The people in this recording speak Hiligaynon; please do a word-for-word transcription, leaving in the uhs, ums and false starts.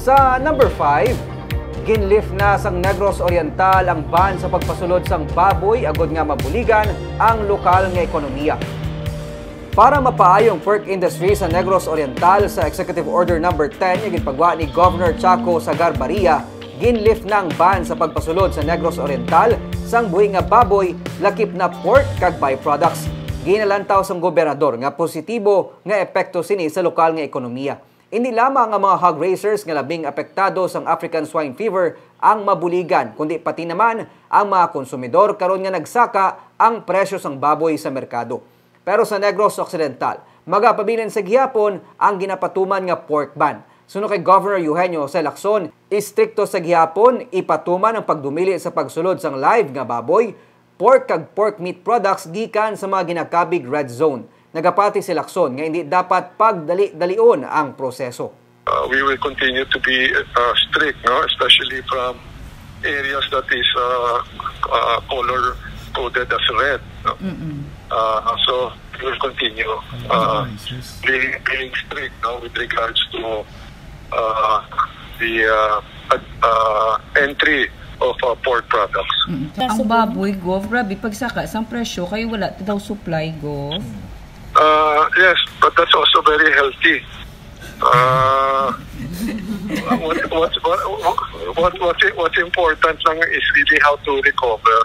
Sa number five, ginlift na sang Negros Oriental ang ban sa pagpasulod sang baboy agod nga mabuligan ang lokal nga ekonomiya. Para mapaayo ang pork industry sa Negros Oriental, sa Executive Order Number ten nga ginpagwa ni Governor Chaco Sagarbaria, ginlift na ang ban sa pagpasulod sa Negros Oriental sang buhi nga baboy, lakip na pork kag byproducts. Ginalantaw sang gobernador nga positibo nga epekto sini sa lokal nga ekonomiya. Indi lamang ang mga hog raisers nga labing apektado sang African Swine Fever ang mabuligan, kundi pati naman ang mga konsumidor karon nga nagsaka ang presyo sang baboy sa merkado. Pero sa Negros Occidental, magapabilin sa gihapon ang ginapatuman nga pork ban. Suno kay Governor Eugenio Jose Lacson, istrikto sa gihapon ipatuman ang pagdumili sa pagsulod sang live nga baboy, pork kag pork meat products gikan sa mga ginakabig red zone. Nagapati si Lacson nga hindi dapat pagdali-dalion ang proseso. Uh, we will continue to be uh, strict, no? Especially from areas that is uh, uh, color coded as red. No? Uh, so we will continue uh, being, being strict, no, with regards to uh, the uh, uh, entry of uh, pork products. Ang baboy, Gov, grabe pagsaka sang presyo kay wala ta daw supply, Gov. Uh, yes, but that's also very healthy. Uh, what, what, what, what, what's, what's important lang is really how to recover